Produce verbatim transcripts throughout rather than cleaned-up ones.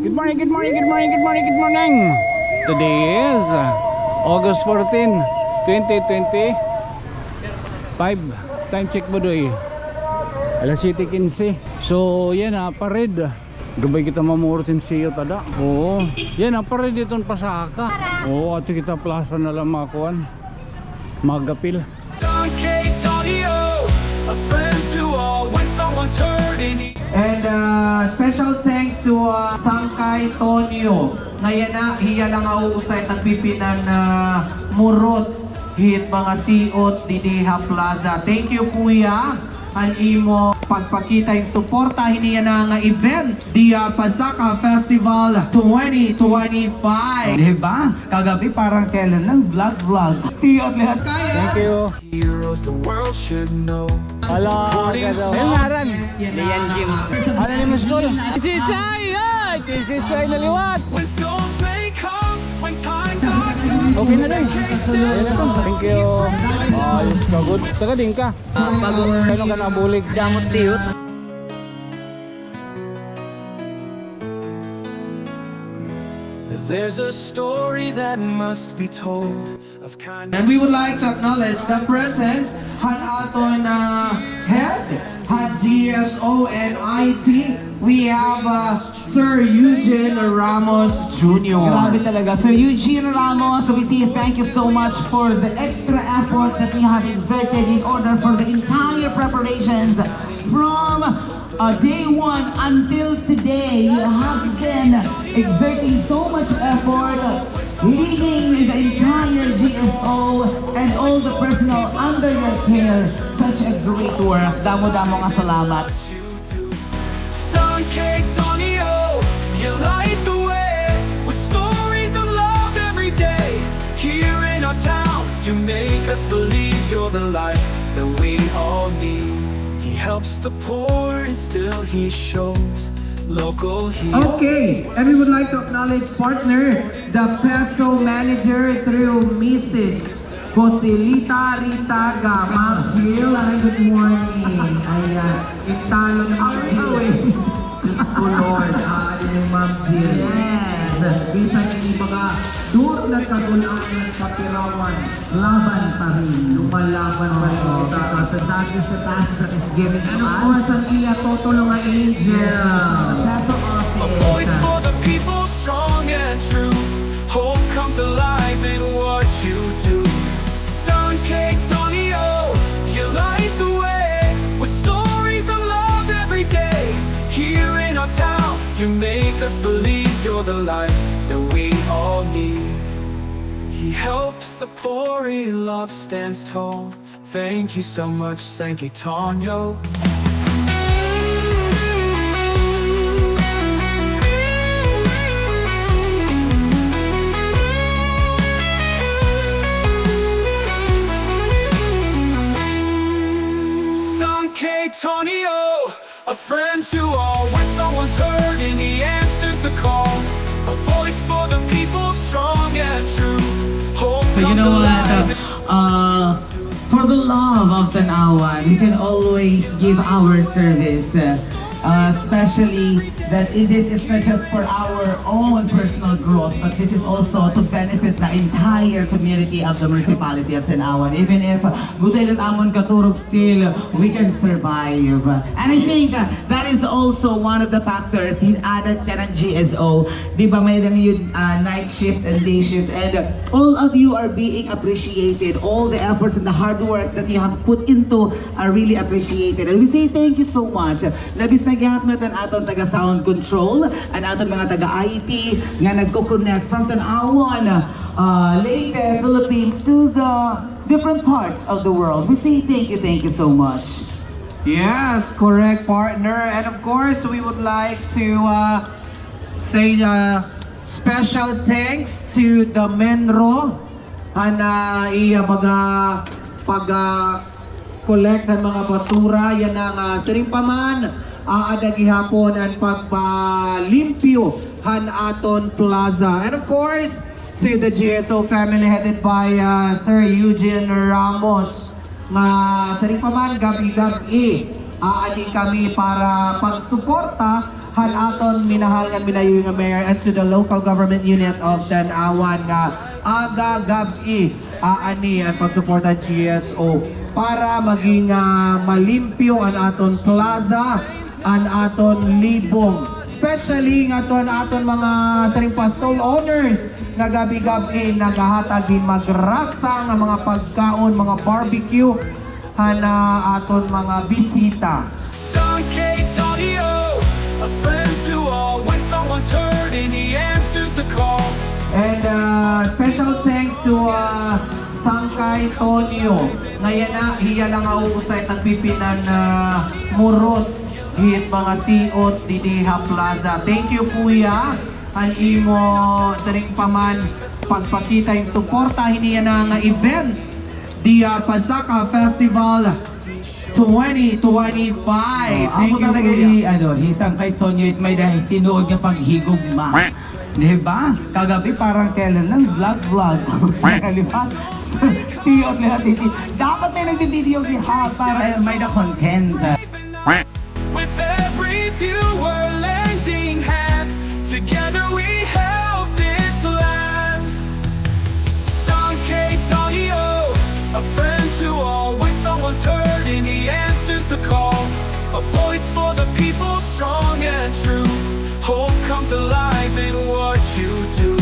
Good morning, good morning, good morning, good morning, good morning. Today is, uh, August fourteen, twenty twenty-five. Time check, Budoy. Alas siyete quince. So, yana, parade. Gabay kita mamurot hin siyo tada. Oo. Yana, parade iton pasaka. Oo, ato kita plaza na la mga kuan. Magapil. Sangkay Tonyo, a friend to all when someone's hurting. And, uh, special thanks to, uh, Sangkay Tonyo. Nga yana, hiya la nga usa it nagpipinamurot hit mga siot didi ha plaza. Thank you, kuya. An imo pagpakita hin suporta hini yana nga event, the, ah, Pasaka Festival twenty twenty-five. Di ba? Kagabi parang kailan lang, vlog, vlog. See you later. Thank you. Heroes the world should know. Hello, supporting hello. Ano ngaran? Lian James. Ano ni mo school? T C S I! Ay! T C S I na liwat! When storms may come, when times are tough. Okay na din. Thank you. Ayos ka, good. Taga din ka? Ah, bago. Kano ka nabulig? Gamot siyot. There's a story that must be told of kindness. And we would like to acknowledge the presence han aton, uh, head han G S O and I T. We have, uh, Sir Eugene Ramos Junior. Grabe talaga. Sir Eugene Ramos, we say thank you so much for the extra effort that you have exerted in order for the entire preparations from, uh, day one until today. You have been exerting so much effort, leading the entire G S O and all the personnel under your care. Such a great work. Damo-damo nga salamat. Sangkay Tonyo, you light the way with stories of love every day. Here in our town, you make us believe you're the light that we all need. He helps the poor and still he shows local heat. Okay, and we would like to acknowledge partner, the PESO manager through Missus Joselita Ritaga, Ma'am Jill, ay, good morning. Ayan, italon, Ma'am Jill. Diyos ko, Lord, ah, ano yung Ma'am Jill? Yes. Bisan ini mga dur na kagul-an, nagpapirawan, laban pa rin. Lumalaban pa rin kita. Sa dagis na taas na is giving. And of course, an iya tutulong nga angel. That's the office. A voice for the people, strong and true. Hope comes alive in what you do. Sangkay Tonyo, you light the way with stories of love every day. Here in our town, you make us believe you're the light that we all need. He helps the poor, he love stands tall. Thank you so much, Sangkay Tonyo. Sangkay Tonyo, a friend to all. When someone's hurting, he answers the call. A voice for the people, strong and true. Hope comes alive. So you know what? Uh, For the love of Tanauan, we can always give our service, uh, especially that it is, it's not just for our own personal growth, but this is also to benefit the entire community of the municipality of Tanauan. Even if, uh, gutay la it amon katurog, still, we can survive. And I think, uh, that is also one of the factors hin-adat ka ng G S O. Di ba, may-ada niyo, uh, night shift and day shift, and, uh, all of you are being appreciated. All the efforts and the hard work that you have put into are really appreciated. And we say thank you so much. Labis na gihapon an aton taga sound control, an aton mga taga I T nga nagko-connect from Tanauan, uh, Leyte, Philippines to the different parts of the world. We say thank you, thank you so much. Yes, correct, partner. And of course, we would like to, uh, say, uh, special thanks to the MENRO, han, ah, iya baga pag, ah, collect han mga basura. Yana nga, ah, siring pa man, ah, aada gihapon an pagpalimpyo han aton plaza. And of course, to the G S O family headed by, ah, Sir Eugene Ramos, nga siring pa man, gab-i, gab-i, aadi kami para pagsuporta Han aton minahal ngan minayoy nga mayor and to the local government unit of Tanauan nga aga gab-i aani an pagsuporta han G S O para maging, ah, malimpyo an aton plaza, an aton libong. Especially ngadto han aton mga siring pa stall owners nga gab-i gab-i nagahatag hin magrasa nga mga pagkaon, mga barbecue, han, ah, aton mga bisita. San K Tonyo, a friend to all. When someone's hurting, he answers the call. And, ah, special thanks to, ah, Sangkay Tonyo. Nga yana, hiya la nga usa it nagpipinamurot hit mga siot didi ha plaza. Thank you, kuya. An imo siring pa man pagpakita hin suporta hini yana nga event, the, ah, Pasaka Festival twenty twenty-five. Oh, amo talaga hi, ano, hi Sangkay Tonyo, it may-ada tinuod nga paghigugma. Di ba? Kagab-i parang kailan lang, vlog-vlog. Sa kalipat, siot nila, titi. Dapat may nagbi-video diha para may-ada content. With every viewer lending hand, together we help this land. San K Tonyo, a friend to all. When someone's hurting, he answers the call. A voice for the people, strong and true. Hope comes alive in what you do.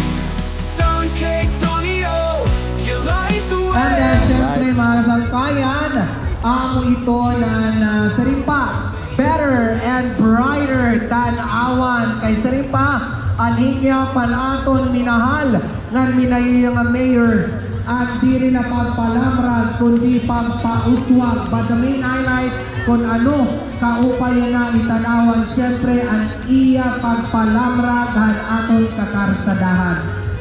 San K Tonyo, you light the way. And, uh, siyempre, mga sangkayan, amo ito nan, ah, siring pa, better and brighter Tanauan. Kay siring pa, an hinya pa han aton minahal ngan minayoy nga mayor, an diri la pagpalamrag, kundi pagpauswag. But the main highlight, kun ano kaupay yana it Tanauan, siyempre, an iya pagpalamrag han aton kakarsadahan.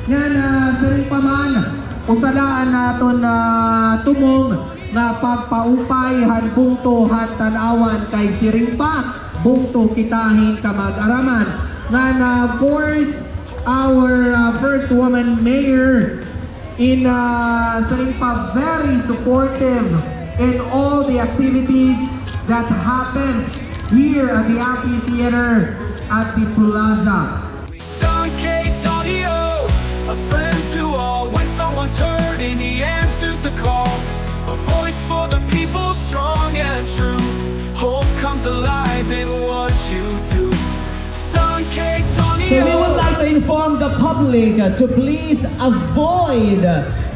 Ngan, ah, siring pa man, usa la an aton, ah, tumong nga pagpaupay han bungto han Tanauan kay siring pa, bungto kita hin kamag-araman. Ngan, ah, of course, our, ah, first woman mayor in, ah, siring pa, very supportive in all the activities that happen here at the amphitheater at the plaza. San K Tonyo, a friend to all. When someone's hurting, he answers the call. A voice for the people, strong and true. Hope comes alive in what you do. San K Tonyo. So we would like to inform the public, uh, to please avoid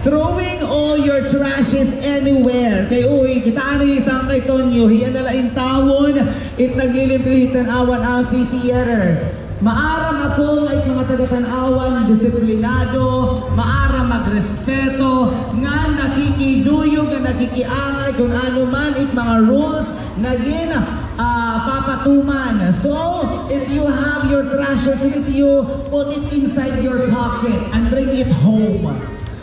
throwing all your trashes anywhere. Kay, uy, kita ni Sangkay Tonyo, hiya na la intawon it naglilimpyo hit Tanauan Amphitheater. Maaram ako nga it mga taga-Tanauan disiplinado, maaram magrespeto, nga nakikiduyog, nga nakikiangay kun ano man it mga rules nga gin, ah, papatuman. So, if you have your trashes with you, put it inside your pocket and bring it home.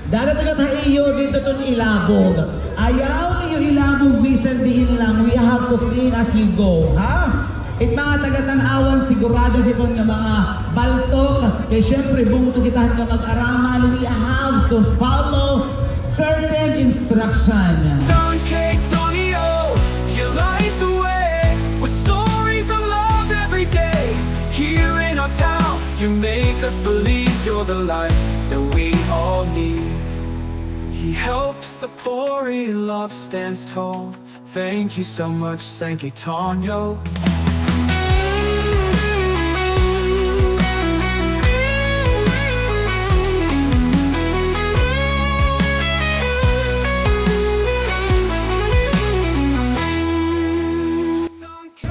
Dara-dara ta iyo didto ton ilabog. Ayaw niyo ilabog bisan diin lang. We have to clean as you go, ha? It mga taga-Tanauan, sigurado hiton nga mga baltok. Kay siyempre, bungto kita nga mag-araman. We have to follow certain instruction. San K Tonyo, you light the way with stories of love every day. Here in our town, you make us believe you're the light that we all need. He helps the poor, he love stands tall. Thank you so much, Sangkay Tonyo.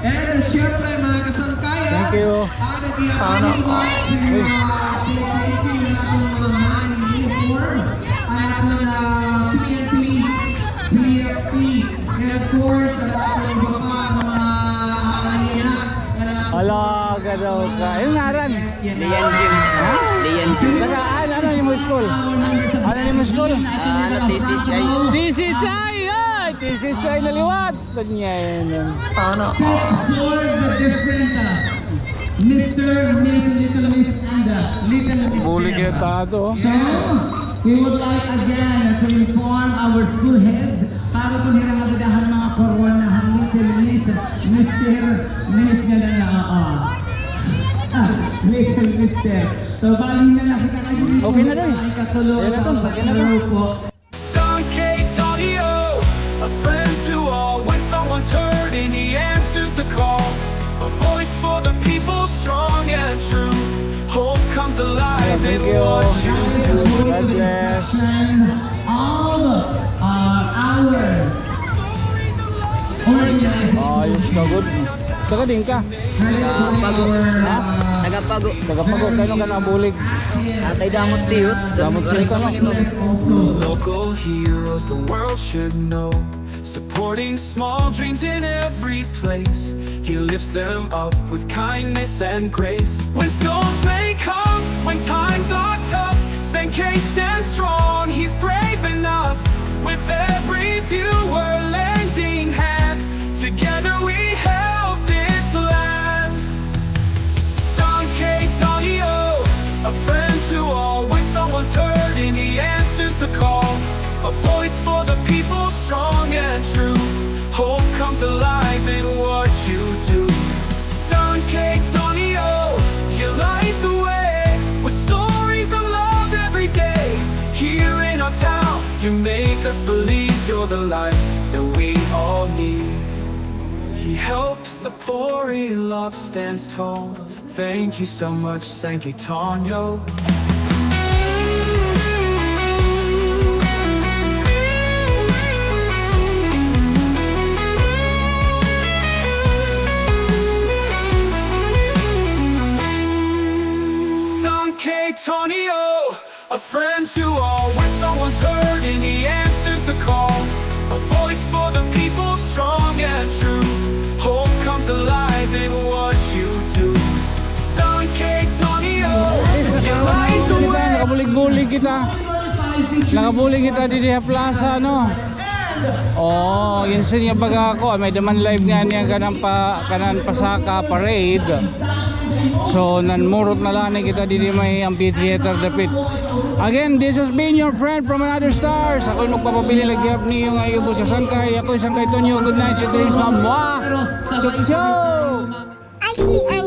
And, uh, siyempre, mga kasangkayan, thank you. Sana all. Uy. An aton, ah, P N P, P F P, and of course, an aton iba pa nga mga, ah, aliyana. Hala, gadaw ka. Anong ngaran? Lian Jim. Ha? Lian Jim. Taga, ano, ano an imo school? Ano an imo school? Ah, ano, T C H I. T C H I, ay! T C H I na liwat. Ganyan. Sana all. For the different, uh, Mister, Miss, Little Miss, and, uh, Little Miss. Buli kita ato. So, we would like again to inform our school heads para po nila magdahan mga korona han Little Miss, Mister, Miss nga na, oo. Mister. So, bali na lang kita kayo. Okay na, Doy. Ay, katulo. Ayan na to. Okay na to. San K Tonio, a friend to all. When someone's hurting, he answers the call. A voice for the people, strong and true. Hope comes alive in what you do. God bless. All, uh, our organizers. Ayos ka, good. Taga din ka? Ah, Pago. Ha? Taga Pago. Taga Pago. Kay ano ka nabulig? Ah, kay Damot Siyot. Damot Siyot, ano? Local heroes the world should know. Supporting small dreams in every place. He lifts them up with kindness and grace. When storms may come, when times are tough, San K stands strong. He's brave enough. With every viewer lending hand, together we help this land. San K Tonio, a friend to all. When someone's hurting, he answers the call. A voice for the people, strong and true. Hope comes alive in what you do. San K Tonio, you light the way with stories of love every day. Here in our town, you make us believe you're the light that we all need. He helps the poor, he love stands tall. Thank you so much, San K Tonio. San K Tonio, a friend to all. When someone's hurting, he answers the call. A voice for the people, strong and true. Hope comes alive in what you do. San K Tonio, you light the way. Nakabulig-bulig kita. Nakabulig kita didi ha plaza, no? Oh, yun sa niya baga ako. May daman live nga niya kanan pa, kanan Pasaka Parade. So, nanmurot na la anay kita didi may amphitheater dapit. Again, this has been your friend from another stars. Ako magpapabilin la gihap niyo nga iyo po sa Sangkay. Ako Sangkay Tonyo. Good night, sweet dreams, mga. Chok, chok!